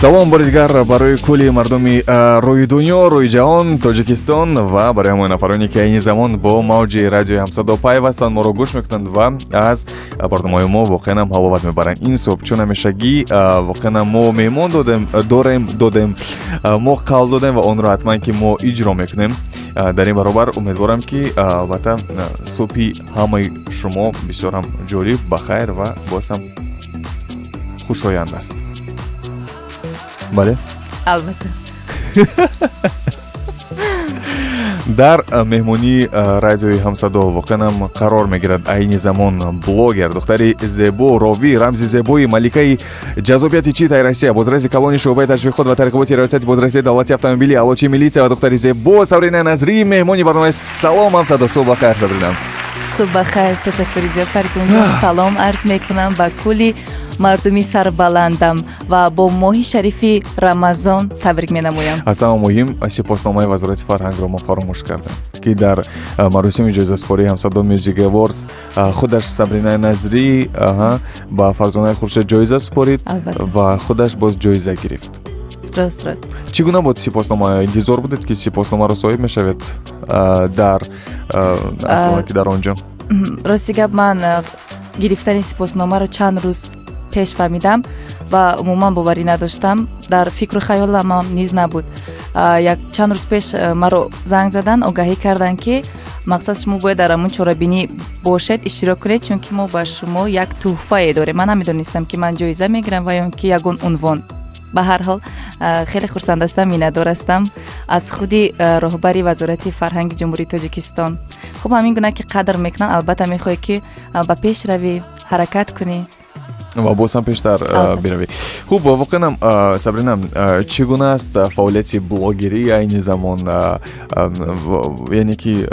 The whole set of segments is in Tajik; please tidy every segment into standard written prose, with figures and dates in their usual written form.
Салом бори дигар барои кулли мардуми рӯи дунё, рӯи ҷаҳон, Тоҷикистон ва барои ҳамаи нафароне, ки айни замон бо мавҷи радиои Ҳамсадо пайвастанд, моро гӯш мекунанд ва аз барномаҳои мо воқеан ҳам ҳаловат мебаранд. Ин субҳ, чун ҳамешагӣ, воқеан ҳам мо меҳмон додем, дорем, додем, мо қавл додем ва онро ҳатман ки мо иҷро мекунем. Дар ин баробар умедворам, ки албатта субҳи ҳамаи шумо бисёр ҳам ҷолиб, бахайр ва боз ҳам хушоянд аст. Бале. Албатта. Дар меҳмонии радиои Ҳамсадо воқеан ҳам қарор мегирад айни замон блогер, духтари зебо, ровӣ, рамзи зебои, маликаи ҷаззобияти Читаи Россия, бозраси калони шӯъбаи ташвиқот ва тарғиботи Раёсати бозрасии давлатии автомобили, аълочии милитсия ва духтари зебо Сабрина Назрӣ меҳмони барномаи «Салом, Ҳамсадо». Субҳ бахайр, Сабрина. Субҳ бахайр, ташаккури зиёд, Фаридунҷон. Салом арз мекунам ба кулли мардуми сарбаландам ва бо моҳи шарифи Рамазон табрик менамоям. Аз ҳама муҳим, сипосномаи Вазорати фарҳангро мо фаромӯш кардем, ки дар маросими ҷоизаспории Ҳамсадо Music Awards худаш Сабринаи Назрӣ ба Фарзонаи Хуршед ҷоиза супорид ва худаш боз ҷоиза гирифт. Рост. Чӣ гуна буд сипоснома? Интизор будед, ки сипосномаро соҳиб мешавед дар аслан ки дар он ҷо? Рости гап, ман гирифтани сипосномаро чанд рӯз пеш фаҳмидам ва умуман боварӣ надоштам, дар фикру хаёламам низ набуд. Як чанд рӯз пеш маро занг заданд, огаҳӣ карданд, ки мақсад шумо бояд дар ҳамун чорабинӣ бошед, иштирок кунед, чунки мо ба шумо як тӯҳфае дорем. Ман намедонистам, ки ман ҷоиза мегирам ва ё ки ягон унвон. Ба ҳар ҳол, хеле хурсанд ҳастам, миннатдор ҳастам аз худи роҳбари Вазорати фарҳанги Ҷумҳурии Тоҷикистон. Хуб, ҳамин гуна ки қадр мекунанд, албатта мехоҳӣ, ки ба пеш равӣ, ҳаракат кунӣ. Ва боз ҳам пештар биравӣ. Хуб, воқеанам, Сабрина, чӣ гуна аст фаъолияти блогерӣ айни замон? Яъне ки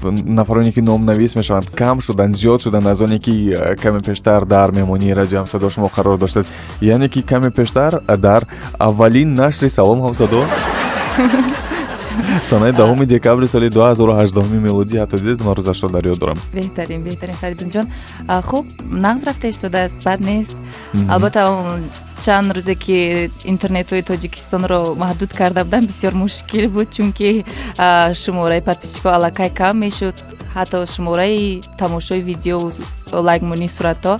нафароне, ки номнавис мешаванд, кам шуданд, зиёд шуданд, аз оне ки каме пештар дар меҳмонии радио Ҳамсадо шумо қарор доштед, яъне ки каме пештар дар аввалин нашри «Салом, Ҳамсадо», санаи 10 декабри соли 2018 мелодӣ, ҳатто дидед, ман рӯзашро дар ёд дорам. Беҳтарин, беҳтарин, Фаридунҷон. Хуб, нағз рафта истодааст, бад нест. Албатта, чанд рӯзе ки интернетҳои Тоҷикистонро маҳдуд карда буданд, бисёр мушкил буд, чунки шумораи подписчикҳо аллакай кам мешуд, ҳатто шумораи тамошои видео, лайкмонии суратҳо.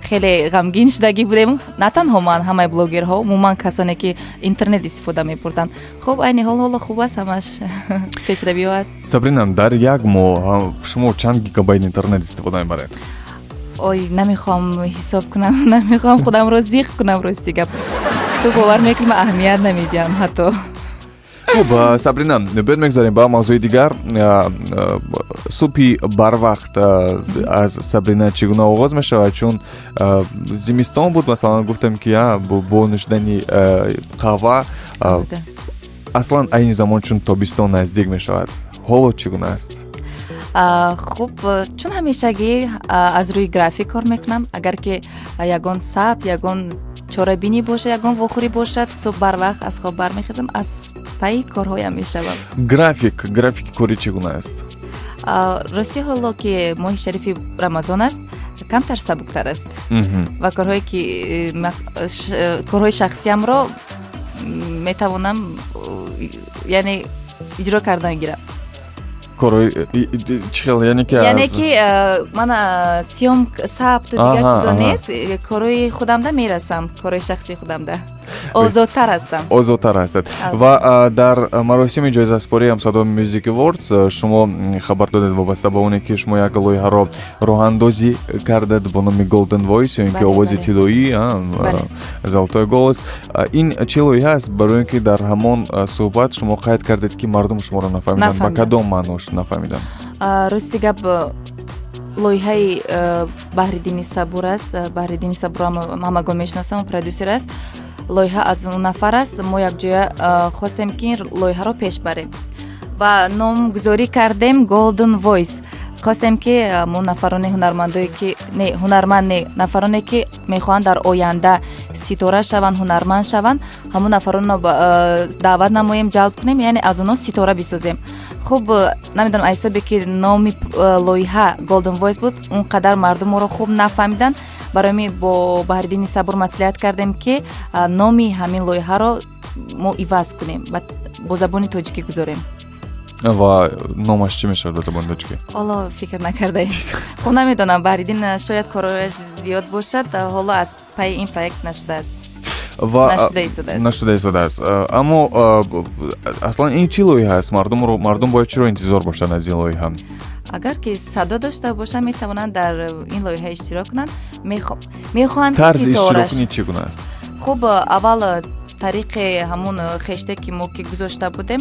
Хеле ғамгин шудагӣ будем, на танҳо ман, ҳамаи блогерҳо, умуман касоне, ки интернет истифода мебурданд. Хуб, айни ҳол ҳоло хуб аст, ҳамаш пешравиҳо аст. Сабрина, дар як моҳ шумо чанд гигабайт интернет истифода мебаред? Ой, намехоҳам ҳисоб кунам, намехоҳам худамро зиқ кунам. Рости гап, ту бовар мекунӣ, ман аҳамият намедиҳам ҳатто. Хуб, Сабрина, биёд мегузарем ба мавзӯи дигар. Субҳи барвақт аз Сабрина чӣ гуна оғоз мешавад? Чун зимистон буд, масалан, гуфтем, ки бо нӯшидани қаҳва. Аслан айни замон, чун тобистон наздик мешавад, ҳоло чӣ гуна аст? Хуб, чун ҳамешагӣ аз рӯи график кор мекунам. Агар ки ягон сабт, ягон чорабинӣ бошад, ягон вохӯрӣ бошад, субҳ барвақт аз хоб бармехезам, аз пайи корҳоям мешавам. Графики корӣ чӣ гуна аст? Ростӣ, ҳоло ки моҳи шарифи Рамазон аст, камтар сабуктар аст ва корҳое ки корҳои шахсиямро метавонам, яъне иҷро кардан гирам. Корҳои чӣ хел, яъне ки? Яъне ки ман съёмка, сабту дигар чизо нест, корҳои худамда мерасам, корҳои шахсии худамда озодтар ҳастам. Озодтар ҳастед. Ва дар маросими ҷоизаспории Ҳамсадо Music Awards шумо хабар додед вобаста ба оне, ки шумо як лоиҳаро роҳандозӣ кардед бо номи Golden Voice ё ин ки овози тиллоӣ, Золотой голос. Ин чӣ лоиҳа аст? Барои ин ки дар ҳамон суҳбат шумо қайд кардед, ки мардум шуморо нафаҳмиданд. Ба кадом маънош нафаҳмиданд? Рости гап, лоиҳаи Баҳриддини Сабур аст. Баҳриддини Сабурро ҳамагон мешиносам, продюсер аст. Лоиҳа аз он нафар аст. Мо якҷоя хостем, ки ин лоиҳаро пеш барем ва номгузорӣ кардем Golden Voice. Хостем, ки мо нафароне, ҳунармандое ки, не, ҳунарманд не, нафароне, ки мехоҳанд дар оянда ситора шаванд, ҳунарманд шаванд, ҳамон нафаронро даъват намоем, ҷалб кунем, яъне аз онҳо ситора бисозем. Хуб, намедонам, аз ҳисобе ки номи лоиҳа Golden Voice буд, он қадар мардум моро хуб нафаҳмиданд. Барои ҳамин бо Баҳриддини Сабур маслиҳат кардем, ки номи ҳамин лоиҳаро мо иваз кунем ва бо забони тоҷикӣ гузорем. Ва номаш чӣ мешавад ба забони тоҷикӣ? Ҳоло фикр накардаем. Хуб, намедонам, Баҳриддин шояд корҳояш зиёд бошад, ҳоло аз пайи ин проект нашудааст. Ва нашуда истодааст. Нашуда истодааст. Аммо аслан ин чӣ лоиҳа аст? Мардум бояд чиро интизор бошанд аз ин лоиҳа? Агар ки садо дошта бошанд, метавонанд дар ин лоиҳа иштирок кунанд. Мехоҳанд ки Тарзи ситорааш иштироккунӣ чӣ гуна аст? Хуб, аввал тариқи ҳамун хештег, ки мо ки гузошта будем,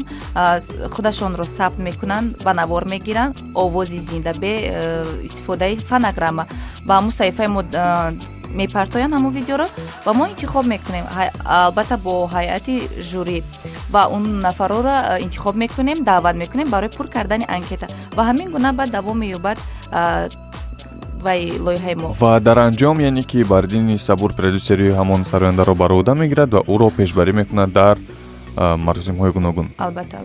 худашонро сабт мекунанд, ба навор мегиранд, овози зинда, бе истифодаи фонограмма, ба ҳамун саҳифаи мо мепартоянд ҳамун видеоро ва мо интихоб мекунем, албатта, бо ҳайати жюри, ва он нафарҳоро интихоб мекунем, даъват мекунем барои пур кардани анкета ва ҳамин гуна баъд давом меёбад вай лоиҳаи мо. Ва дар анҷом, яъне ки Баҳриддини Сабур продюсери ҳамон сарояндаро бар ӯҳда мегирад ва ӯро пешбарӣ мекунад дар маросимҳои гуногун. Албатта.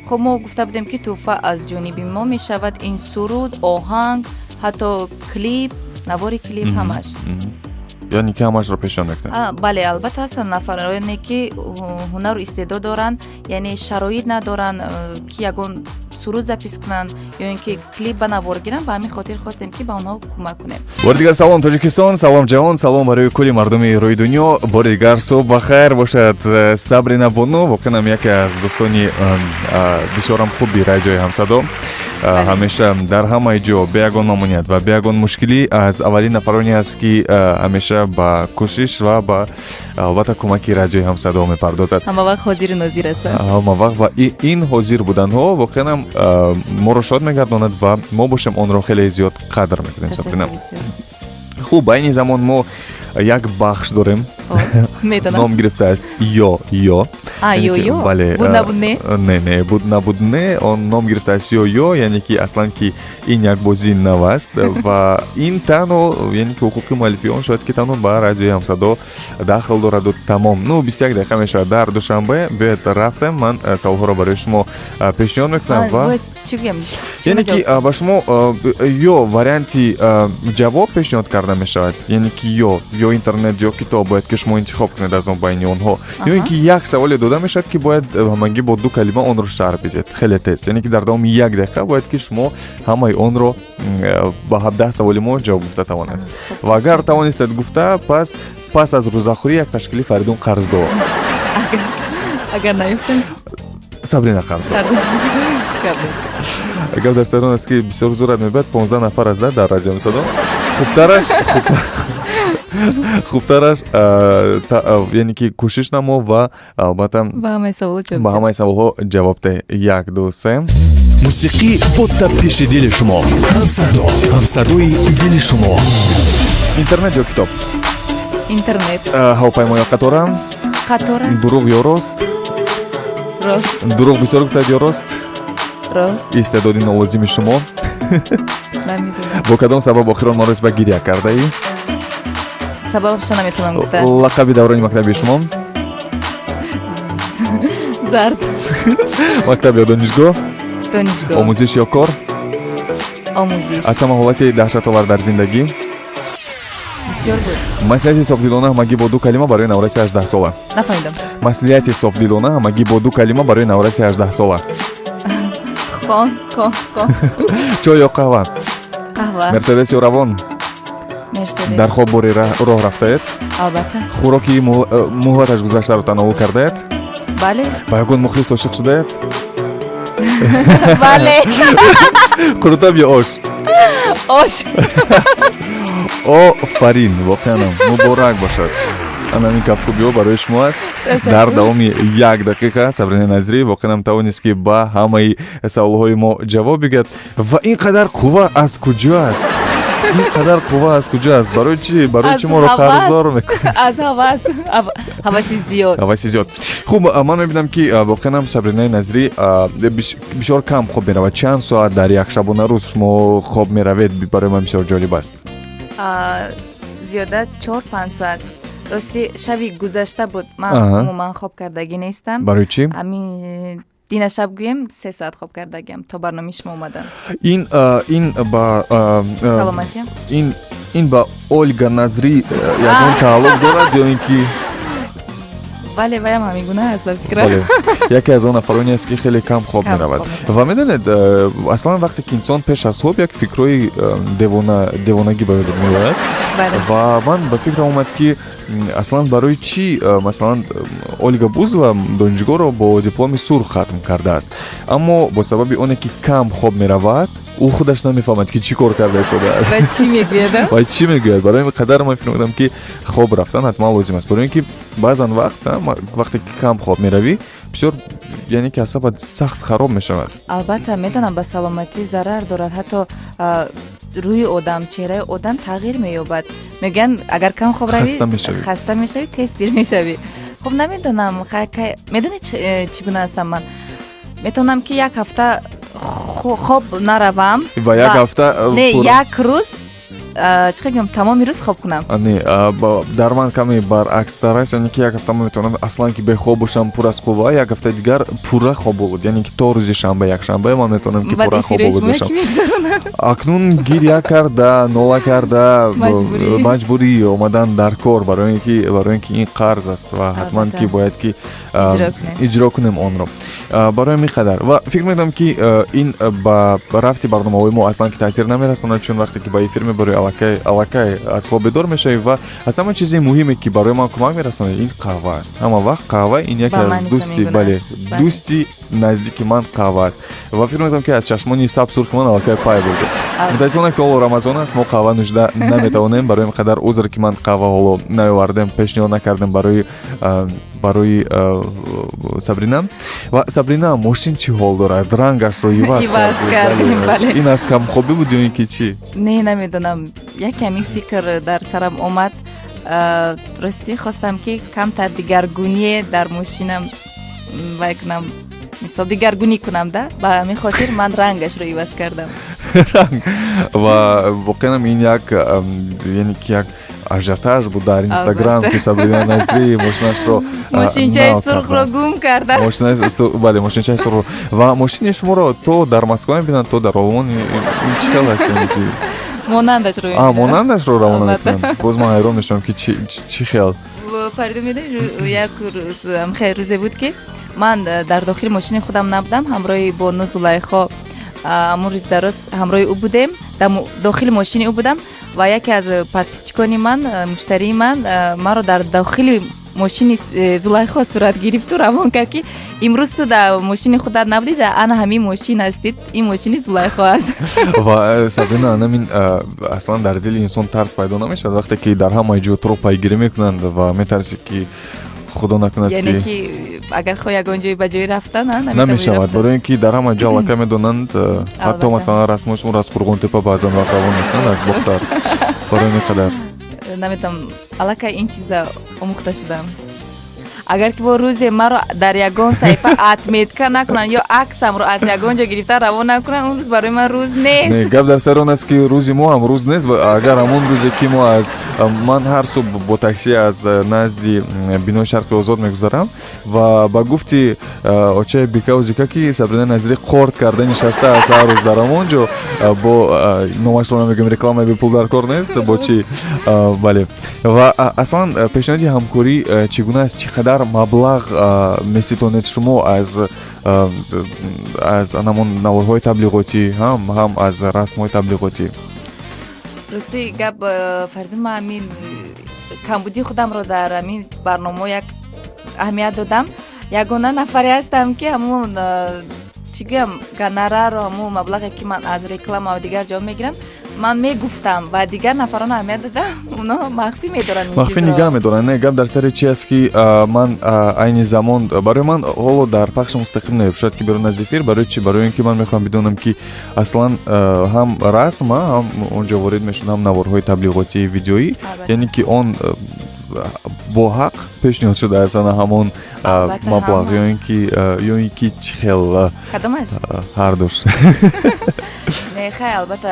Хуб, мо гуфта будем, ки тӯҳфа аз ҷониби мо мешавад: ин суруд, оҳанг, ҳатто клип, навори клип, ҳамаш. Яъне ки ҳамашро пешниҳод мекунад? Бале, албатта, ҳастанд нафароне, ки ҳунару истеъдод доранд, яъне шароит надоранд, ки ягон суруд запис кунанд ё ин ки клип ба навор гиранд. Ба ҳамин хотир хостем, ки ба онҳо кӯмак кунем. Бори дигар салом, Тоҷикистон, салом, ҷаҳон, салом барои кулли мардуми рӯи дунё. Бори дигар субҳ ба хайр бошад. Сабрина Бону воқеан ҳам яке аз дӯстони бисёрам хуби радиои Ҳамсадо. Ҳамеша дар ҳамаи ҷо бе ягон мамоният ва бе ягон мушкилӣ аз аввалин нафароне аст, ки ҳамеша ба кӯшиш ва ба, албатта, кӯмаки радиои Ҳамсадо мепардозад. Ҳама вақт ҳозиру нозир ҳастанд. Ҳама вақт. Ва ин ҳозир буданҳо воқеан ҳам моро шод мегардонад ва мо бошем, онро хеле зиёд қадр мекунем, Сабрина. Хуб, айни замон мо як бахш дорем. Медонам. Ном гирифтааст «Ё ё». Ё ё? Бале. Буд набуд не? Не, не, буд набуд не. Он ном гирифтааст «Ё ё», яъне ки аслан ки ин як бозии нав аст ва ин танҳо, яъне ки ҳуқуқи муаллифии он шояд ки танҳо ба радиои Ҳамсадо дахл дораду тамом. Ну, 21 дақиқа мешавад дар Душанбе. Биёед, рафтем, ман саволҳоро барои шумо пешниҳод мекунам ва чӣ гӯям? Яъне ки ба шумо ё варианти ҷавоб пешниҳод карда мешавад, яъне ки ё интернет, ё китоб, бояд ки шумо интихоб кунед аз он байни онҳо, ё ин ки як саволе дода мешавад, ки бояд ҳамагӣ бо ду калима онро шарҳ бидиҳед, хеле тез, яъне ки дар давоми як дақиқа бояд ки шумо ҳамаи онро ба 17 саволи мо ҷавоб гуфта тавонед. Ва агар тавонистед гуфта, пас аз рӯзахӯрӣ як ташкили Фаридун қарздор. Агар наёфтам? Сабрина қарздор. Гап дар сари он аст, ки бисёр зурат мебояд, 15 нафар аст дар радио Ҳамсадо. Хубтараш, яъне ки кӯшиш намо ва, албатта, ба ҳамаи саволҳо ҷавоб деҳ. Як, ду, се. Мусиқӣ бо тапиши дили шумо. Ҳамсадо, ҳамсадои дили шумо. Интернет ё китоб? Интернет. Ҳавопаймо ё қатора? Қатора. Дурӯғ ё рост? Рост. Дурӯғ бисёр гуфтад ё рост? Рост. Истеъдоди нолозими шумо? Намедонам. Бо кадом сабаб охирон маротиба гиря кардаӣ? Сабабаша наметавонам гуфта. Лақаби даврони мактаби шумо? Зард. Мактаб ё донишгоҳ? Донишгоҳ. Омӯзиш ё кор? Омӯзиш. Аз ҳама ҳолати даҳшатовар дар зиндагӣ? Бисёр буд. Маслиҳати софдилона ҳамагӣ бо ду калима барои навраси 18-сола. Нафаҳмидам. Маслиҳати софдилона ҳамагӣ бо ду калима барои навраси 18-сола. Хон, хон, хон. Чой ё қаҳва? Қаҳва. Мерседес ё Равон? Мерседес. Дар хоб бори роҳ рафтаед? Албатта. Хӯроки муҳлаташ гузаштаро тановул кардаед? Бале. Ба ягон мухлис ошиқ шудаед? Бале. Қурутоб ё ош? Ош. Офарин, воқеанам муборак бошад. Ана ин кафкӯбиҳо барои шумо аст. Дар давоми як дақиқа Сабрина Назирӣ воқеанам тавонист, ки ба ҳамаи саволҳои мо ҷавоб бигӯяд. Ва ин қадар қувва аз куҷо аст? Ин қадар қувва аз куҷо аст? Барои чӣ, барои чӣ моро қарздор мекунед? Аз ҳавас, ҳаваси зиёд. Ҳаваси зиёд. Хуб, ман мебинам, ки воқеанам Сабринаи Назирӣ бисёр кам хоб меравад. Чанд соат дар як шабона рӯз шумо хоб меравед? Барои ман бисёр ҷолиб аст. Зиёда 4-5 соат. Рости, шаби гузашта буд, ман умуман хоб кардагӣ нестам. Барои чӣ? Ҳамин дина шаб гӯем, 3 соат хоб кардагиам то барномаи шумо омадан. Ин ба Саломатиам. Ин ба Ольга Назрӣ ягон тааллуқ дорад ё ин ки? Бале, ваям ҳамин гуна аст, ба фикрам. Бале, яке аз он нафароне аст, ки хеле кам хоб Кам меравад. хоб меравад. Ва медонед, аслан вақте ки инсон пеш аз хоб як фикрҳои девонагӣ ба ёдат меояд. Ва ман ба фикрам омад, ки аслан барои чӣ, масалан, Ольга Бузова донишгоҳро бо дипломи сурх хатм кардааст, аммо бо сабаби оне ки кам хоб меравад, ӯ худаш намефаҳмад, ки чӣ кор карда истодааст. Ва чӣ мегӯяд? Ва чӣ мегӯяд. Барои ин қадар ман фикр мекунам, ки хоб рафтан ҳатман лозим аст, барои ин ки баъзан вақт, вақте ки кам хоб меравӣ, бисёр, яъне ки асабат сахт хароб мешавад. Албатта, медонам, ба саломатӣ зарар дорад. Ҳатто рӯи одам, чеҳраи одам тағйир меёбад. Мегӯянд, агар кам хоб равӣ, Хаста мешавӣ. хаста мешавӣ, тез пир мешавӣ. Хуб, намедонам, медонед, чӣ гуна ҳастам? Ман метавонам, ки як ҳафта хоб наравам. Ва як ҳафта Не, як рӯз, чӣ гӯям, тамоми рӯз хоб кунам. Не, дар ман каме баръакстар аст, яъне ки як ҳафта ман метавонам аслан ки бехоб бошам, пур аз қувва, як ҳафтаи дигар пурра хоболуд, яъне ки то рӯзи шанбе, якшанбе ман метавонам ки Баъд пурра эфирои хоболуд шумо бошам. ки мегузаронад? Акнун гиря карда, нола карда, Маҷбурӣ. маҷбурӣ омадан дар кор, барои ин ки ин қарз аст ва ҳатман ки бояд ки Иҷро кунем. иҷро кунем онро. Барои ҳамин қадар ва фикр мекунам, ки ин ба рафти барномаҳои мо аслан ки таъсир намерасонад, чун вақте ки ба эфир мебарӣ, аллакай аз хоб бедор мешавӣ. Ва аз ҳама чизи муҳиме, ки барои ман кӯмак мерасонад, ин қаҳва аст. Ҳама вақт қаҳва ин яке Ба аз ман низ дӯсти ҳамин гуна бале аст. Бале. дӯсти наздики ман қаҳва аст. Ва фикр мекунам, ки аз чашмони саб сурхи ман аллакай пай бурдед. Мутаассифона, ки ҳоло Рамазон аст, мо қаҳва нӯшида наметавонем. Барои ин қадар узр, ки ман қаҳва ҳоло наовардем, пешниҳод накардем барои Сабрина. Ва Сабрина, мошин чӣ ҳол дорад? Рангашро иваз Иваз кардед. кардем, бале. Ин аз камхобӣ буд ё ин ки чӣ? Не, намедонам, яке ҳамин фикр дар сарам омад. Ростӣ, хостам, ки камтар дигаргуние дар мошинам вай кунам, мисол, дигаргунӣ кунам да. Ба ҳамин хотир ман рангашро иваз кардам. Ранг. Ва воқеан ин як яъне ки як ажиотаж буд дар Инстаграм, ки Сабрина Назрӣ мошинашро Мошинчаи нав сурхро кардааст. гум карда. Бале, мошинчаи сурхро. Ва мошини шуморо то дар Москва мебинанд, то дар Олмон. Ин чӣ хел аст, яъне ки? Монандашро А, мебинанд. монандашро равона Албатта. мекунанд. Боз ман ҳайрон мешавам, ки чӣ хел. Фаридун, медонӣ, як рӯз, хел рӯзе буд, ки ман дар дохили мошини худам набудам, ҳамроҳи бону Зулайхо, ҳамун рӯзи дароз ҳамроҳи ӯ будем, дар дохили мошини ӯ будам ва яке аз подписчикони ман, муштарии ман, маро дар дохили мошини Зулайхо сурат гирифту равон кард, ки имрӯз ту дар мошини худат набудӣ, дар ана ҳамин мошин ҳастӣ, ин мошини Зулайхо аст. Ва Сабрина, анамин аслан дар дили инсон тарс пайдо намешавад, вақте ки дар ҳамаи ҷо туро пайгирӣ мекунанд ва метарсӣ, ки худо накунад, Яъне ки ки агар хоҳ ягон ҷой ба ҷой рафтан, наметавонӣ намешавад, рафтан. барои ин ки дар ҳама ҷо аллакай медонанд, ҳатто масалан, расмҳои шуморо аз Қурғонтепа баъзан вақт равон мекунанд, аз Бохтар. Барои ин қадар Наметавонам, аллакай ин чизда омӯхта шудам. Агар ки бо рӯзе маро дар ягон саҳифа отметка накунанд ё аксамро аз ягон ҷо гирифта равон накунанд, он рӯз барои ман рӯз нест. Не, гап дар сари он аст, ки рӯзи мо ҳам рӯз нест. Ва агар ҳамон рӯзе ки мо аз ман ҳар субҳ бо такси аз назди бинои Шарқи Озод мегузарам ва ба гуфти очаи Бикаву Зика, ки Сабрина Назирӣ қорт карда нишаста аст ҳар рӯз дар ҳамон ҷо, бо номашро намегӯем, рекламаи бепул дар кор нест, бо чӣ, бале. Ва аслан пешниҳоди ҳамкорӣ чӣ гуна аст? Чӣ қадар маблағ меситонед шумо аз анамон наворҳои таблиғотӣ, ҳам аз расмҳои таблиғотӣ? Рости гап, Фаридун, ман ҳамин камбудии худамро дар ҳамин барномаҳо як аҳамият додам. Ягона нафаре ҳастам, ки ҳамун, чӣ гӯям, гонорарро, ҳамун маблағе, ки ман аз реклама ва дигар ҷо мегирам, ман мегуфтам ва дигар нафарон аҳамият додам, оно махфӣ медоранд ин Махфӣ чизро. нигаҳ медоранд. Не, гап дар сари чи аст, ки ман айни замон барои ман ҳоло дар пахши мустақим не, шояд ки берун аз эфир. Барои чи? Барои ин ки ман мехоҳам бидонам, ки аслан ҳам расм, ҳам он ҷо ворид мешуд, ҳам наворҳои таблиғотии видеоӣ. Яъне ки он бо ҳақ пешниҳод шудааст, ана ҳамон Албатта, маблағ ҳамаш. Ё ин ки чӣ хел? Кадомаш? Ҳардуш. Не, хай, албатта,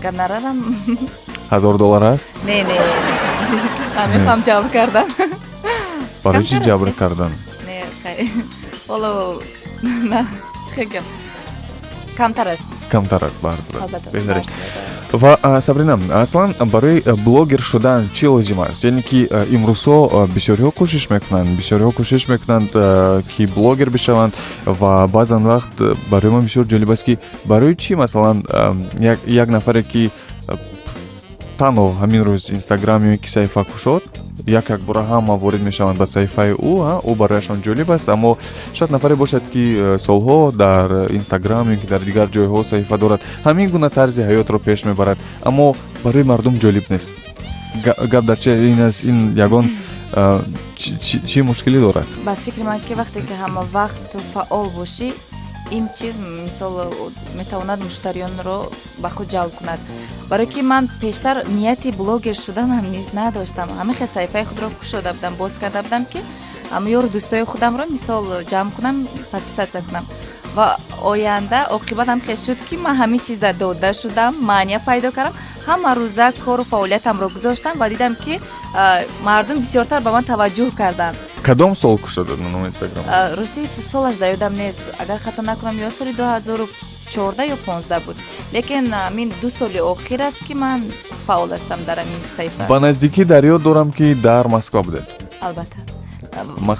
гонорарам 1000 доллар аст? Не, ман мехоҳам ҷабр кардан. Барои чӣ Камтар аст, ҷабр не? кардан? Не, хай, ҳоло чӣ хел гап, камтар аст. Камтар аст, ба ҳар сурат. Албатта. Беҳтарин. Ба ҳар сурат. Ва, Сабрина, аслан барои блогер шудан чӣ лозим аст? Яъне ки имрӯзҳо бисёриҳо кӯшиш мекунанд, ки блогер бишаванд, ва баъзан вақт барои ман бисёр ҷолиб аст, ки барои чӣ, масалан, як нафаре, ки танҳо ҳамин рӯз Инстаграм ё ки саҳифа кушод, як якбора ҳама ворид мешаванд ба саҳифаи ӯ, ӯ барояшон ҷолиб аст. Аммо шояд нафаре бошад, ки солҳо дар Инстаграм ё ки дар дигар ҷойҳо саҳифа дорад, ҳамин гуна тарзи ҳаётро пеш мебарад, аммо барои мардум ҷолиб нест. Гап дар чи ин аст? Ин ягон чӣ мушкилӣ дорад? Ба фикри ман, ки вақте ки ҳама вақт ту фаъол бошӣ, ин чиз, мисол, метавонад муштариёнро ба худ ҷалб кунад. Барое ки ман пештар нияти блогер шуданам низ надоштам. Ҳамин хел саҳифаи худро кушода будам, боз карда будам, ки ҳама ёру дӯстои худамро, мисол, ҷамъ кунам, подписаться кунам. Ва оянда оқибат ҳам хел шуд, ки ман ҳамин чизда дода шудам, маъния пайдо кардам. Ҳама рӯза кору фаъолиятамро гузоштам ва дидам, ки мардум бисёртар ба ман таваҷҷӯҳ карданд. Кадом сол кушода номи Инстаграм? Рости, солаш дар ёдам нест. Агар хато накунам, ё соли 2014 ё 15 буд. Лекин ҳамин 2 соли охир аст, ки ман фаъол ҳастам дар ҳамин саҳифа. Ба наздикӣ дар ёд дорам, ки дар Москва будед. Албатта,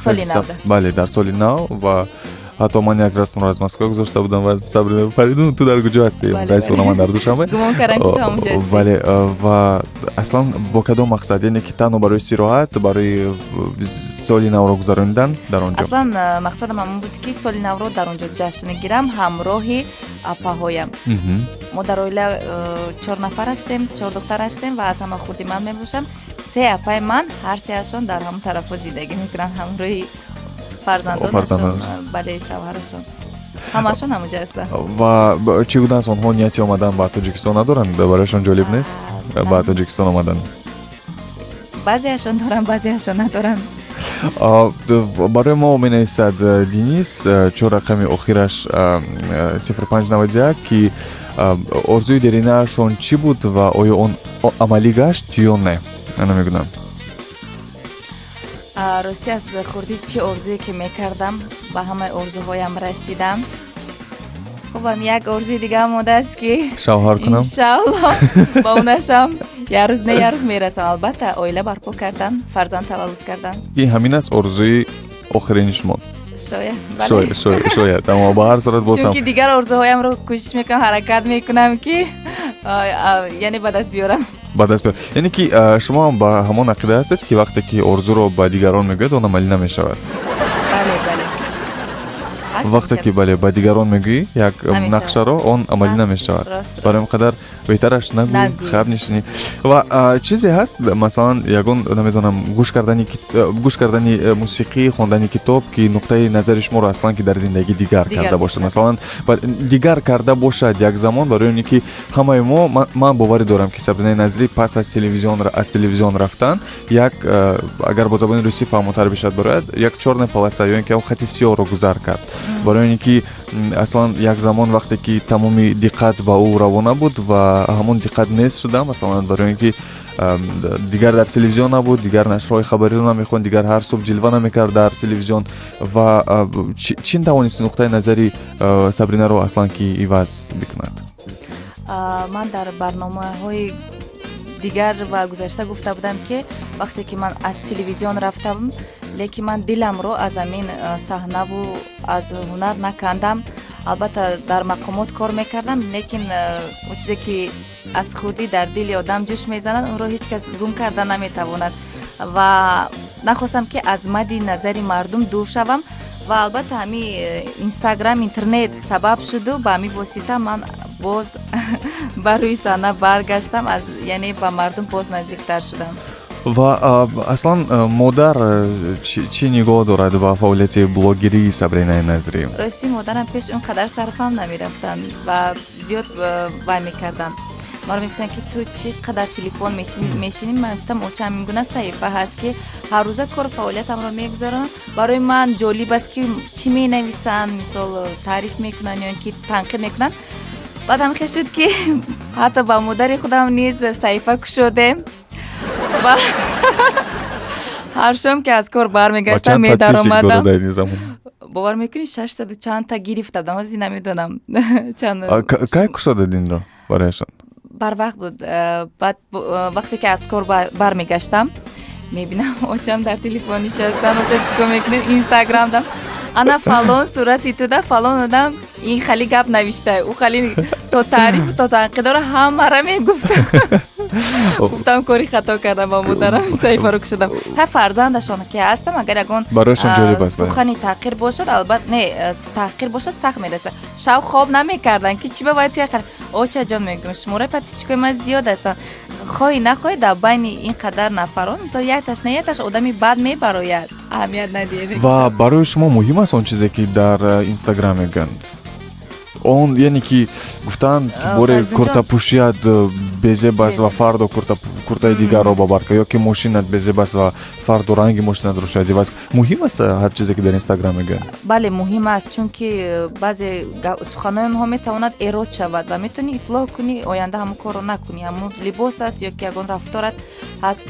соли навда. Бале, дар соли нав. Ва ҳатто ман як расмро аз Москва гузошта будам ва Сабрина: «Фаридун, ту дар куҷо ҳастӣ?» Мутаассифона, ман дар Душанбе. Гумон кардам, ки ту ҳамонҷо ҳастӣ. Бале. Ва аслан бо кадом мақсад? Яъне ки танҳо барои истироҳат, барои соли навро гузаронидан дар он ҷо? Аслан мақсадам ҳамон буд, ки соли навро дар он ҷо ҷашн гирам ҳамроҳи апаҳоям. Мо дар оила чор нафар ҳастем, чор духтар ҳастем ва аз ҳама хурди ман мебошам. Се апаи ман, ҳар сеашон дар ҳамон тарафҳо зиндагӣ мекунанд ҳамроҳи фарзандонашон, бале, шавҳарашон, ҳамаашон ҳамонҷо ҳастанд. Ва чӣ гуна аст? Онҳо нияти омадан ба Тоҷикистон надоранд? Барояшон ҷолиб нест ба Тоҷикистон омадан? Баъзеашон доранд, баъзеашон надоранд. Барои мо менависад Денис, чор рақами охираш 0591, ки орзуи деринаашон чӣ буд ва оё он амалӣ гашт ё не, намегӯнам. Ростӣ, аз хурдӣ чӣ орзуе ки мекардам, ба ҳамаи орзуҳоям расидам. Хубам, як орзуи дигаам мондааст, ки Шавҳар кунам? Иншаалло, ба онашам як рӯз не, як рӯз мерасам. Албатта, оила барпо кардан, фарзанд таваллуд кардан. Ин ҳамин аст орзуи охирини шумо? Шояд. Шояд, аммо ба ҳар сурат бозам Чунки дигар орзуҳоямро кӯшиш мекунам, ҳаракат мекунам, ки яъне ба даст биёрам. Ба даст биёр. Яъне ки шумо ҳам ба ҳамон ақида ҳастед, ки вақте ки орзуро ба дигарон мегӯяд, он амалӣ намешавад? Бале. Вақте ки, бале, ба дигарон мегӯӣ як нақшаро, он амалӣ намешавад. Барои ин қадар беҳтараш нагӯй, хаб нишинӣ. Ва чизе ҳаст, масалан, ягон, намедонам, гӯш кардани мусиқӣ, хондани китоб, ки нуқтаи назари шуморо аслан ки дар зиндагӣ дигар карда бошад, масалан, дигар карда бошад як замон? Барои оне ки ҳамаи мо, ман боварӣ дорам, ки Сабринаи Назрӣ пас аз телевизион рафтан як, агар бо забони русӣ фаҳмотар бишад барояд, як чёрная полоса ё ин ки хати сиёҳро гузар кард. Барои оне ки аслан як замон, вақте ки тамоми диққат ба ӯ равона буд ва ҳамон диққат нест шуда, масалан, барои он ки дигар дар телевизион набуд, дигар нашрҳои хабариро намехонд, дигар ҳар субҳ ҷилва намекард дар телевизион. Ва чӣ тавонист нуқтаи назари Сабринаро аслан ки иваз бикунад? Ман дар барномаҳои дигар ва гузашта гуфта будам, ки вақте ки ман аз телевизион рафтам, лекин ман диламро аз ҳамин саҳнаву аз ҳунар накандам. Албатта, дар мақомот кор мекардам, лекин он чизе ки аз хурдӣ дар дили одам ҷӯш мезанад, онро ҳеҷ кас гум карда наметавонад. Ва нахостам, ки аз мадди назари мардум дур шавам. Ва албатта, ҳамин Инстаграм, интернет сабаб шуду ба ҳамин восита ман боз ба рӯи саҳна баргаштам, яъне ба мардум боз наздиктар шудам. Ва аслан модар чӣ нигоҳ дорад ба фаъолияти блогерии Сабринаи Назрӣ? Ростӣ, модарам пеш он қадар сарфаҳм намерафтанд ва зиёд вай мекарданд. Маро мегуфтанд, ки ту чӣ қадар телефон мешинӣ. Ман мегуфтам: «Оча, ҳамин гуна саҳифа ҳаст, ки ҳаррӯза кору фаъолиятамро мегузаронам. Барои ман ҷолиб аст, ки чӣ менависанд, мисол, таъриф мекунанд ё ин ки танқид мекунанд». Баъд ҳам хел шуд, ки ҳатто ба модари худам низ саҳифа кушодем ва ҳар шом, ки аз кор бармегаштам, медаромадам. Бовар мекунӣ, шашсаду чандта гирифта будам. Ҳозир намедонам чанд. Кай кушодед инро барояшон? Барвақт буд. Баъд вақте ки аз кор бармегаштам, мебинам, очам дар телефон нишастан. Оча, чӣ кор мекунед? Инстаграмдам. Ана, фалон сурати туда фалон одам ин хали гап навишта, ӯ хали то таърифу то танқидоро ҳамара мегуфтам. Гуфтам, кори хато кардам, ба модарам саҳифаро кушодам. Ҳа, фарзандашон ки ҳастам, агар ягон Барояшон ҷолиб аст. сухани таҳқир бошад, албатта, не, таҳқир бошад, сахт мерасад. Шаб хоб намекарданд, ки чӣ ба бояд тия. Очаҷон, мегӯям, шумораи подписчикои ман зиёд ҳастанд. Хоҳӣ нахоҳӣ, дар байни ин қадар нафарон, мисол, якташ не, якташ одами бад мебарояд, аҳамият надиҳед. Ва барои шумо муҳим аст он чизе, ки дар Инстаграм мегӯянд? Он яъне ки гуфтанд, боре куртапӯшият безеб аст ва фардо куртаи дигарро ба бар кар, ё ки мошинат безеб аст ва фардо ранги мошинатро шояд иваз. Муҳим аст ҳар чизе, ки дар Инстаграм мегӯянд? Бале, муҳим аст, чунки баъзе суханои онҳо метавонад эрод шавад ва метавонӣ ислоҳ кунӣ, оянда ҳамон корро накунӣ. Ҳамон либос аст ё ки ягон рафторат ҳаст.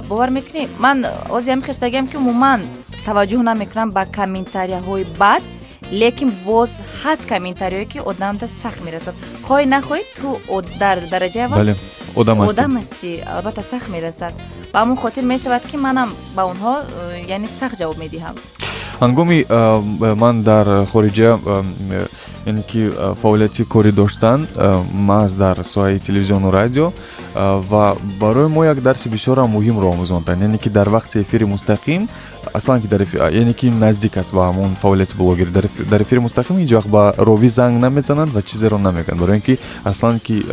Бовар мекунӣ, ман ози ҳамин хештагиам, ки умуман таваҷҷӯҳ намекунам ба комментарияҳои бад, лекин боз ҳаст комментариҳое, ки одамда сахт мерасад. Хоҳӣ нахоҳӣ, ту дар дараҷаи аввал одам ҳастӣ, албатта, сахт мерасад. Ба ҳамон хотир мешавад, ки манам ба онҳо яъне сахт ҷавоб медиҳам. Ҳангоми ман дар хориҷа, яъне ки фаъолияти корӣ доштан, маҳз дар соҳаи телевизиону радио, ва барои мо як дарси бисёрам муҳимро омӯзонданд, яъне ки дар вақти эфири мустақим аслан, ки дар, яъне ки наздик аст ба ҳамон фаъолияти блогерӣ, дар эфири мустақим ҳеҷ вақт ба ровӣ занг намезананд ва чизеро намегӯянд, барои ин ки аслан ки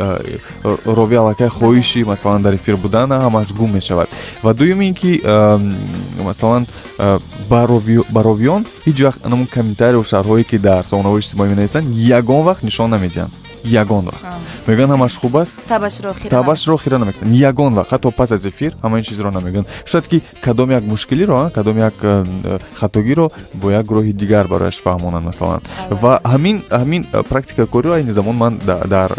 ровӣ аллакай хоҳиши, масалан, дар эфир будан ҳамаш гум мешавад. Ва дуюм ин ки, масалан, ба ровиён ҳеҷ вақт ҳамон комментариу шарҳҳое, ки дар сомонаҳои иҷтимоӣ менависанд, ягон вақт нишон намедиҳанд. Ягон вақт мегӯянд, ҳамаш хуб аст. Табашро хира намекунанд ягон вақт, ҳатто пас аз эфир ҳама ин чизро намегӯянд. Шояд ки кадом як мушкилиро, кадом як хатогиро бо як гурӯҳи дигар барояш фаҳмонанд, масалан. Ва ҳамин практикаи кориро айни замон ман дар,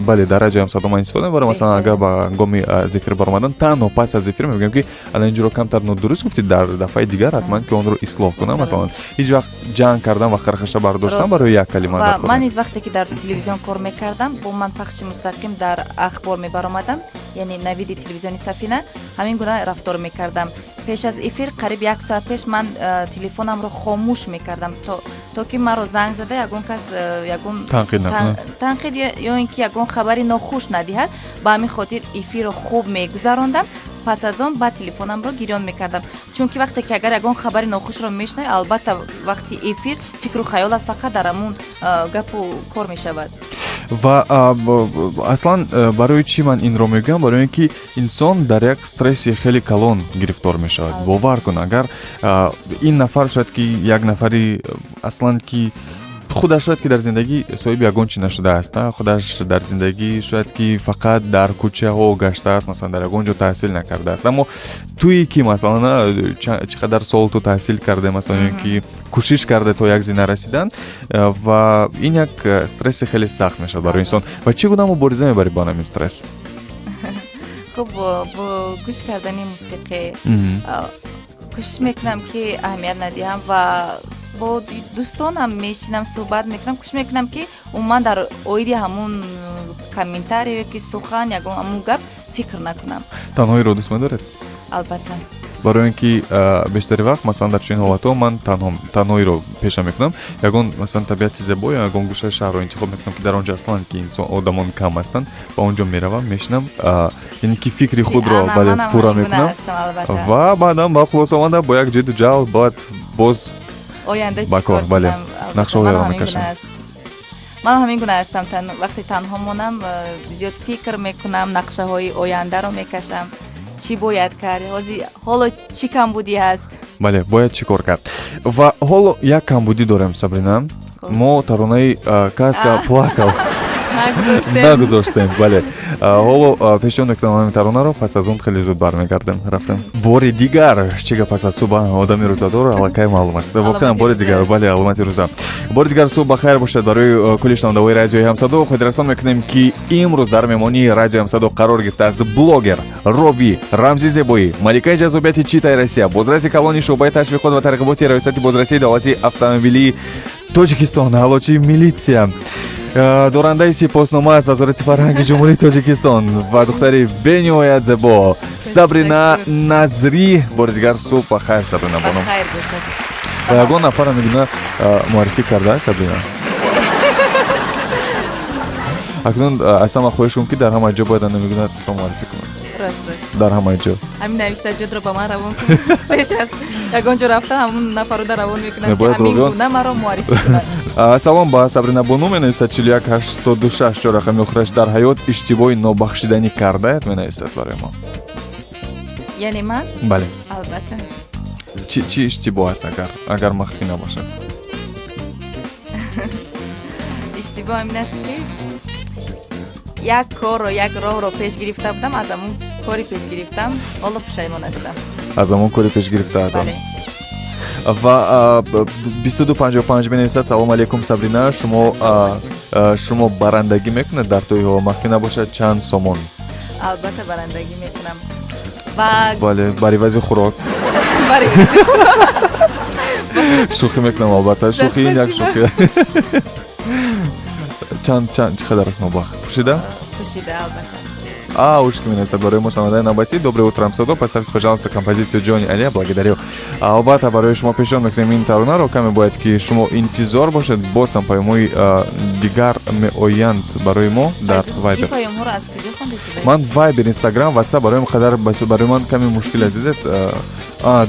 бале, дар радио Ҳамсадо ман истифода мебарам. Масалан, агар ба ҳангоми аз эфир баромадан, танҳо пас аз эфир мегӯям, ки ана инҷоро камтар нодуруст гуфтӣ, дар дафъаи дигар ҳатман ки онро ислоҳ кунам. Масалан, ҳеҷ вақт ҷанг кардан ва хархаша бардоштан барои як калима. Ман низ вақте ки дар телевизион кор мекардам, бо ман пахши мустақим дар ахбор мебаромадам, яъне навиди телевизиони Сафина, ҳамин гуна рафтор мекардам. Пеш аз эфир, қариб як соат пеш, ман телефонамро хомӯш мекардам, то ки маро занг зада ягон кас ягон танқид ё ин ки ягон хабари нохуш надиҳад. Ба ҳамин хотир эфирро хуб мегузарондам, пас аз он баъд телефонамро гирён мекардам, чунки вақте ки агар ягон хабари нохушро мешунавӣ, албатта, вақти эфир фикру хаёлат фақат дар ҳамун гапу кор мешавад. Ва аслан барои чӣ ман инро мегӯям? Барои ин ки инсон дар як стресси хеле калон гирифтор мешавад. Бовар кун, агар ин нафар шояд ки як нафари аслан ки худаш шояд ки дар зиндагӣ соҳиби ягон чи нашудааст, худаш дар зиндагӣ шояд ки фақат дар кӯчаҳо гаштааст, масалан, дар ягон ҷо таҳсил накардааст, аммо туе ки, масалан, чӣ қадар сол ту таҳсил карде, масалан, ки кӯшиш карде то як зина расидан, ва ин як стресси хеле сахт мешавад барои инсон. Ва чӣ гуна мубориза мебарӣ бо ҳамин стресс? Хуб, бо гӯш кардани мусиқӣ кӯшиш мекунам, ки аҳамият надиҳам, ва бо дӯстонам мешинам, суҳбат мекунам. Кӯшиш мекунам, ки умуман дар оиди ҳамун комментарие ки сухан, ягон ҳамун гап фикр накунам. Танҳоиро дӯст медоред? Албатта. Барои ин ки бештари вақт, масалан, дар чунин ҳолатҳо ман танҳоиро пеша мекунам. Ягон, масалан, табиати зебо ё ягон гӯшаи шаҳрро интихоб мекунам, ки дар он ҷо аслан ки инсон, одамон кам ҳастанд, ба он ҷо меравам, мешинам, яъне ки фикри худро, бале, пурра мекунам ва баъдан ба хулоса омада, бо як ҷидду ҷаҳд бояд боз оянда ба кор, бале, нақшаҳоеро мекашам. Ман ҳамин гуна ҳастам. Вақте танҳо монам, зиёд фикр мекунам, нақшаҳои ояндаро мекашам, чӣ бояд кард, ҳоло чӣ камбудӣ ҳаст. Бале, бояд чӣ кор кард. Ва ҳоло як камбудӣ дорем, Сабрина. Мо таронаи «Каска плакал» нагузоштем. Бале, ҳоло пешниҳод мекунам ҳамин таронаро, пас аз он хеле зуд бармегардем. Рафтем. Бори дигар чӣ гап аст? Аз субҳ одами рӯзадор аллакай маълум аст воқеан. Бори дигар, бале, аломати рӯза. Бори дигар субҳ бахайр бошад барои кулли шунавандаҳои Радиои Ҳамсадо. Хотиррасон мекунем, ки имрӯз дар меҳмонии Радиои Ҳамсадо қарор гирифтааст блогер, ровӣ, рамзи зебоӣ, маликаи ҷаззобияти читаи Россия, бозраси калони шӯъбаи ташвиқот ва тарғиботи Раёсати бозрасии давлатии автомобилии Тоҷикистон, аълочии милитсия. Дорандаи сипоснома аз Вазорати фарҳанги Ҷумҳурии Тоҷикистон ва духтари бениҳоят зебо Сабрина Назрӣ. Бори дигар субҳ ба хайр, Сабрина бону. Хайр бошад. Ва ягон нафарро мегӯна муаррифӣ кардааст Сабрина? Акнун аз ҳама хоҳиш кун, ки дар ҳама ҷо бояд намегӯна туро муаррифӣ кунад. Рост, рост. Дар ҳама ҷо. Ҳамин навиштаҷотро ба ман равон кун. Пеш аз ягон ҷо рафтан, ҳамун нафарода равон мекунам, Не, ки бояд ҳамин ровиён- гуна маро муаррифӣ кунад. Салом ба Сабрина бону, менависад 4186, чор рақами охираш. Дар ҳаёт иштибоҳи нобахшиданӣ кардаед, менависад барои мо. Яъне ман? Бале. Албатта. Чӣ иштибоҳ аст, агар махфӣ набошад? Иштибоҳ ин аст, ки як корро, як роҳро пеш гирифта будам, аз ҳамун кори пеш гирифтам ҳоло пушаймон ҳастам. Аз ҳамон кори пеш гирифтаатон? Бале. Ва 2255 менависад: «Салом алейкум, Сабрина, шумо барандагӣ мекунед дар тӯйҳо? Махфӣ набошад, чанд сомон?» Албатта, барандагӣ мекунам ва Бале, бар ивази хӯрок. Барои Шӯхӣ мекунам, албатта, шӯхӣ, ин як Спасибо. шӯхӣ. Чанд, чӣ қадар аст маблағ пӯшида? Пӯшида, албатта. А, уж менависад барои мо шунавандаи навбатӣ: «Доброе утро, Ҳамсадо, поставьте, пожалуйста, композицию Джонни Алия, благодарю». Албатта, барои шумо пешниҳод мекунем ин таронаро. Каме бояд ки шумо интизор бошед, боз ҳам паёмҳои дигар меоянд барои мо дар Ин Вайбер. паёмҳоро аз куҷо хондесида? Ман Вайбер, Инстаграм, Ватсап барои қадар барои ман каме мушкил аст, дидед.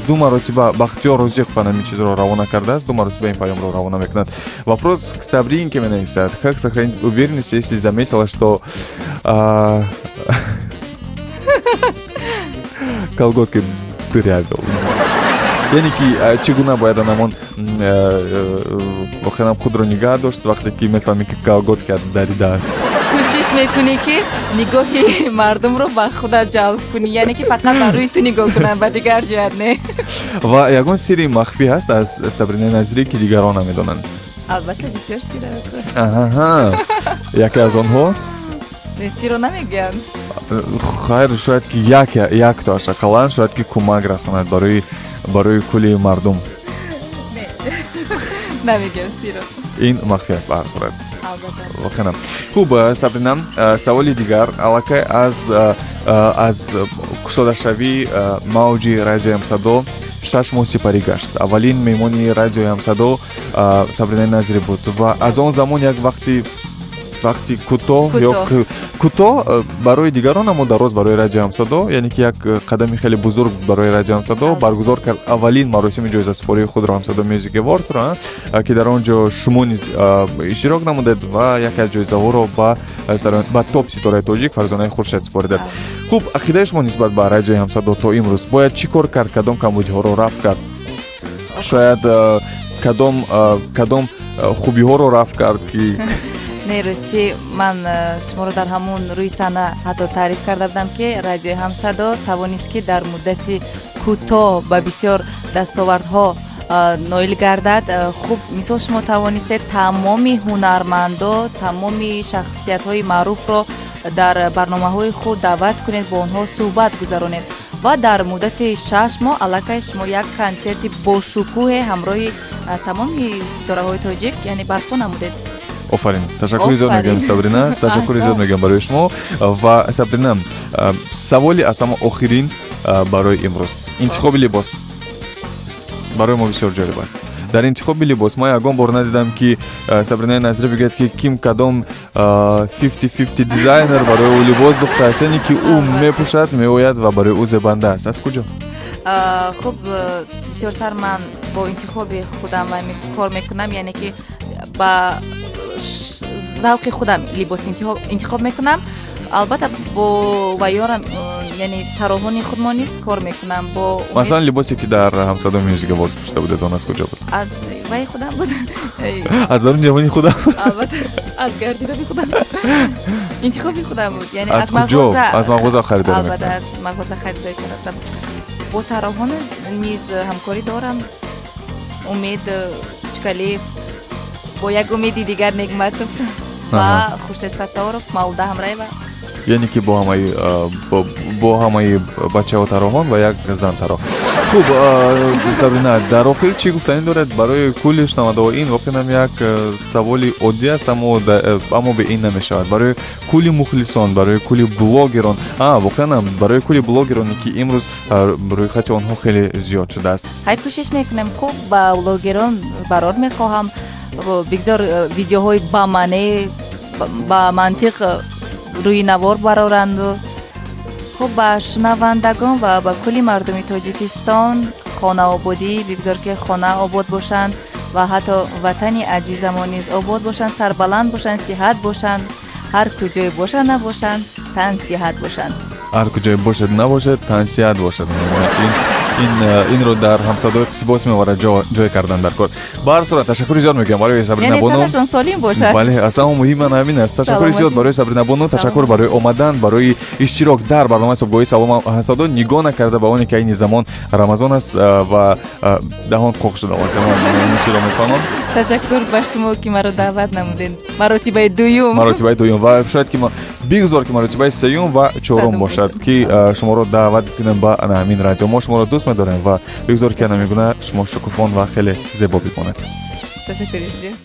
Ду маротиба Бахтиёр Розиқов ҳамин чизро равона кардааст, ду маротиба ин паёмро равона мекунад. «Вопрос к Сабринке», менависад, «как сохранить уверенность, если заметила, что колготки дырявил?» Яъне ки чӣ гуна бояд анамон воқеан худро нигаҳ дошт, вақте ки мефаҳмӣ, ки колготкат даридааст? Кӯшиш мекунӣ, ки нигоҳи мардумро ба худат ҷалб кунӣ, яъне ки фақат ба рӯи ту нигоҳ кунанд, ба дигар ҷоят не. Ва ягон сирри махфӣ ҳаст аз Сабринаи Назирӣ, ки дигарон намедонанд? Албатта, бисёр сир аст. Аҳа, яке аз онҳо? Не, сирро намегӯянд. Хайр, шояд ки як яктоаш ақаллан шояд ки кӯмак расонад барои кулли мардум. Намегӯям сирро. Ин махфӣ аст ба ҳар сурат. Албатта. Воқеан хуб, Сабрина, саволи дигар. Аллакай аз кушодашавии мавҷи Радиои Ҳамсадо 6 моҳ сипарӣ гашт. Аввалин меҳмони Радиои Ҳамсадо Сабринаи Назирӣ буд ва аз он замон як вақти кӯтоҳ ё кӯтоҳ барои дигарон, аммо дароз барои Радиои Ҳамсадо, яъне ки як қадами хеле бузург барои Радиои Ҳамсадо баргузор кард аввалин маросими ҷоизасупории худро, Ҳамсадо Music Awards-ро, ки дар он ҷо шумо низ иштирок намудед ва яке аз ҷоизаҳоро ба топ ситораи тоҷик Фарзонаи Хуршед супоридед. Хуб, ақидаи шумо нисбат ба Радиои Ҳамсадо то имрӯз бояд чӣ кор кард, кадом камбудиҳоро рафт кард, шояд кадом хубиҳоро рафт кард, ки Не, ростӣ, ман шуморо дар ҳамун рӯи саҳна ҳатто таъриф карда будам, ки Радиои Ҳамсадо тавонист, ки дар муддати кӯтоҳ ба бисёр дастовардҳо ноил гардад. Хуб, мисол, шумо тавонистед тамоми ҳунармандо, тамоми шахсиятҳои маъруфро дар барномаҳои худ даъват кунед, бо онҳо суҳбат гузаронед ва дар муддати 6 моҳ аллакай шумо як консерти бошукӯҳе ҳамроҳи тамоми ситораҳои тоҷик, яъне, барпо намудед. Офарин, ташаккури зиёд мегӯям, Сабрина, ташаккури зиёд мегӯям барои шумо. Ва, Сабрина, саволи аз ҳама охирин барои имрӯз: интихоби либос барои мо бисёр ҷолиб аст. Дар интихоби либос ман ягон бор надидам, ки Сабринаи Назирӣ бигӯяд, ки ким кадом 50-50 дизайнер барои ӯ либос духтааст, яъне ки ӯ мепӯшад, меояд ва барои ӯ зебанда аст. Аз куҷо? Хуб, бисёртар ман бо интихоби худам кор мекунам, яъне ки ба завқи худам либос интихоб мекунам. Албатта, бо ваёрам, яъне тарроҳони худмо низ кор мекунам бо Масалан, либосе, ки дар Ҳамсадо Music Awards пӯшида будед, он аз куҷо буд? Аз ваи худам буд. Аз дарун ҷавони худам? Албатта, аз гардероби худам, интихоби худам буд, яъне Аз куҷо? Аз мағоза харидорӣ? Албатта, аз мағоза харидорӣ кардам. Бо тарроҳон низ ҳамкорӣ дорам: Умед Кучкалиев, бо як Умеди дигар, Негматов, ва Хуршед Сатторов, Мавлуда Ҳамраева. Яъне ки бо ҳамаи Бо ҳамаи бачаҳо тарроҳон ва як зан тарроҳ. Хуб, Сабрина, дар охир чӣ гуфтанӣ доред барои кулли шунавандаҳо? Ин воқеан як саволи оддӣ аст, аммо бе ин намешавад. Барои кулли мухлисон, барои кулли блогерон, воқеан барои кулли блогероне, ки имрӯз рӯйхати онҳо хеле зиёд шудааст. Ҳай, кӯшиш мекунем. Хуб, ба блогерон барор мехоҳам, бигзор видеоҳои бамаъне, ба мантиқ рӯи навор бароранду. Хуб, ба шунавандагон ва ба кулли мардуми Тоҷикистон хонаободӣ, бигзор ки хона обод бошанд ва ҳатто ватани азизамон низ обод бошанд, сарбаланд бошанд, сиҳат бошанд. Ҳар куҷое бошанд, набошанд, тан сиҳат бошанд. Ҳар куҷое бошад, набошад, тан сиҳат бошад. Ин инро дар ҳамсадои иқтибос меоварад, ҷой кардан дар кор. Ба ҳар сурат, ташаккури зиёд мегӯям барои Сабрина Бону. Танашон солим бошад. Бале, аз ҳама муҳим ан ҳамин аст. Ташаккури зиёд барои Сабрина Бону, ташаккур барои омадан, барои иштирок дар барномаи субҳгоҳии «Салом, Ҳамсадо». Нигоҳ накарда ба оне ки айни замон Рамазон аст ва даҳон қоқ шуда, чиро мефаҳмам. Ташаккур ба шумо, ки маро даъват намудед маротибаи дуюм. Маротибаи дуюм ва шояд ки бигзор, ки маротибаи сеюм ва чорум бошад, ки шуморо даъват кунем ба ана ҳамин радио. Мо шуморо дӯст медорем ва бигзор, ки ана мегуна шумо шукуфон ва хеле зебо бимонед. Ташаккури зиёд.